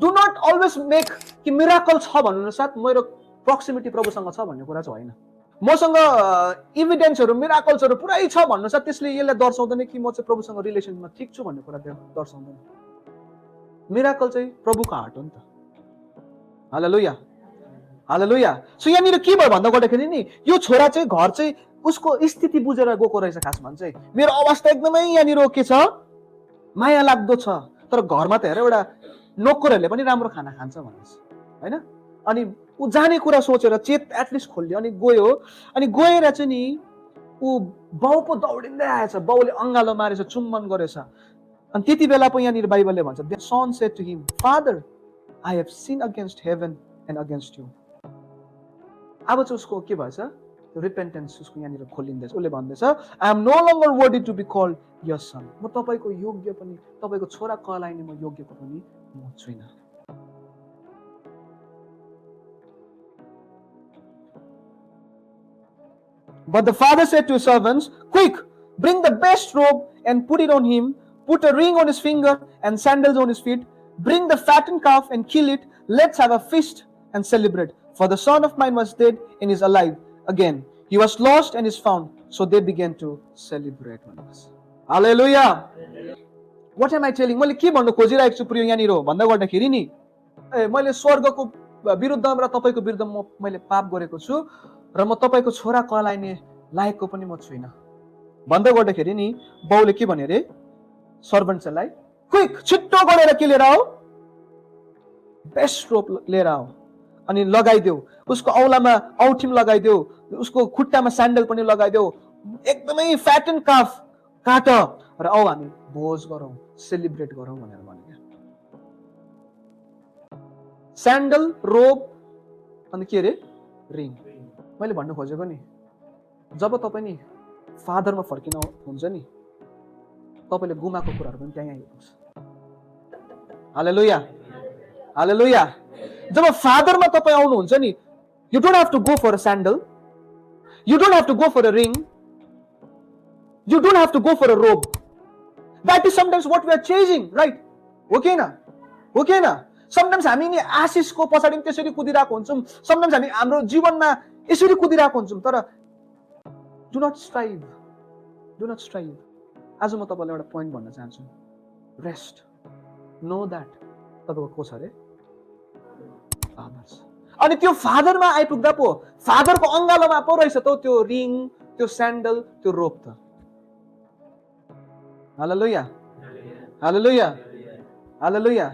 Do not always make कि miracle छ भन्नु साथ मेरो प्रोक्सिमिटी प्रभुसँग छ भन्ने कुरा चाहिँ होइन। मसँग इभिडेन्सहरू मिराकल्सहरू पुरै छ भन्नु साथ त्यसले यसले दर्शाउँदैन कि म चाहिँ प्रभुसँग रिलेसनमा ठिक छु भन्ने कुरा दर्शाउँदैन। मिराकल चाहिँ प्रभुको हार्ट हो नि त। हालेलुया हालेलुया। सो यहाँनिर के भयो भन्दा गर्दाखेरि नि यो छोरा चाहिँ घर चाहिँ उसको स्थिति बुझेर गएको रहेछ। खासमा चाहिँ मेरो अवस्था एकदमै यहाँनिर के छ, माया लाग्दो छ, तर घरमा त हेर एउटा नोकरहरूले पनि राम्रो खाना खान्छ भनेछ होइन। अनि ऊ जाने कुरा सोचेर चेत एटलिस्ट खोल्यो अनि गयो। अनि गएर चाहिँ नि ऊ बाउ पो दौडिँदै आएछ, बाउले अङ्गालो मारेछ, चुम्बन गरेछ। अनि त्यति बेला पो यहाँनिर बाइबलले भन्छ the son said to him father I have sin against heaven and against you. अब चाहिँ उसको के भएछ, रिपेन्टेन्स उसको यहाँनिर खोलिँदैछ। उसले भन्दैछ आई एम नो लङ्गर वर्दी टु बी कल्ड यर सन। म तपाईँको योग्य पनि, तपाईँको छोरा कहलाइने म योग्यको पनि म छुइनँ। But the father said to his servants, quick, bring the best robe and put it on him, put a ring on his finger and sandals on his feet, bring the fattened calf and kill it, let's have a feast and celebrate. For the son of mine was dead and is alive again. He was lost and is found. So they began to celebrate. Hallelujah. What am I telling? मैले के भन्नु खोजिरहेको छु प्रिय यहाँनिर भन्दा गर्दाखेरि नि मैले स्वर्गको विरुद्धमा र तपाईँको विरुद्धमा मैले पाप गरेको छु र म तपाईँको छोरा कहलाइने लायकको पनि म छुइनँ भन्दै गर्दाखेरि नि बाउले के भन्यो अरे सर्भन्ट्सलाई, क्विक छिट्टो गरेर के लिएर आओ, बेस्ट रोप लिएर आओ अनि लगाइदेऊ, उसको औलामा औठीम लगाइदेऊ, उसको खुट्टामा स्यान्डल पनि लगाइदेऊ, एकदमै फ्याटन काफ काट र आऊ हामी भोज गरौँ, सेलिब्रेट गरौँ भनेर भन्यो। स्यान्डल, रोप अनि के अरे रिङ। मैले भन्नु खोजेको नि जब तपाईँ नि फादरमा फर्किनु हुन्छ नि तपाईँले गुमाएको कुराहरू पनि त्यहीँ आइपुग्छ। हालेलुया हालेलुया। जब फादरमा तपाईँ आउनुहुन्छ नि you don't have to go for a sandal, you don't have to go for a ring, you don't have to go for a robe. That is sometimes what we are chasing, right हो कि होइन? हो कि होइन? Sometimes हामी नि आशिषको पछाडि त्यसरी कुदिरहेको हुन्छौँ, समटाइम्स हामी हाम्रो जीवनमा यसरी कुदिरहेको हुन्छौँ, तर do not strive, do not strive. आज म तपाईँलाई एउटा पोइन्ट भन्न चाहन्छु, रेस्ट, नो द्याट तपाईँको को छ अरे फादर। अनि त्यो फादरमा आइपुग्दा पो फादरको अङ्गालोमा पो रहेछ त त्यो रिङ, त्यो स्यान्डल, त्यो रोप त। हालेलुया हालेलुया हालेलुया।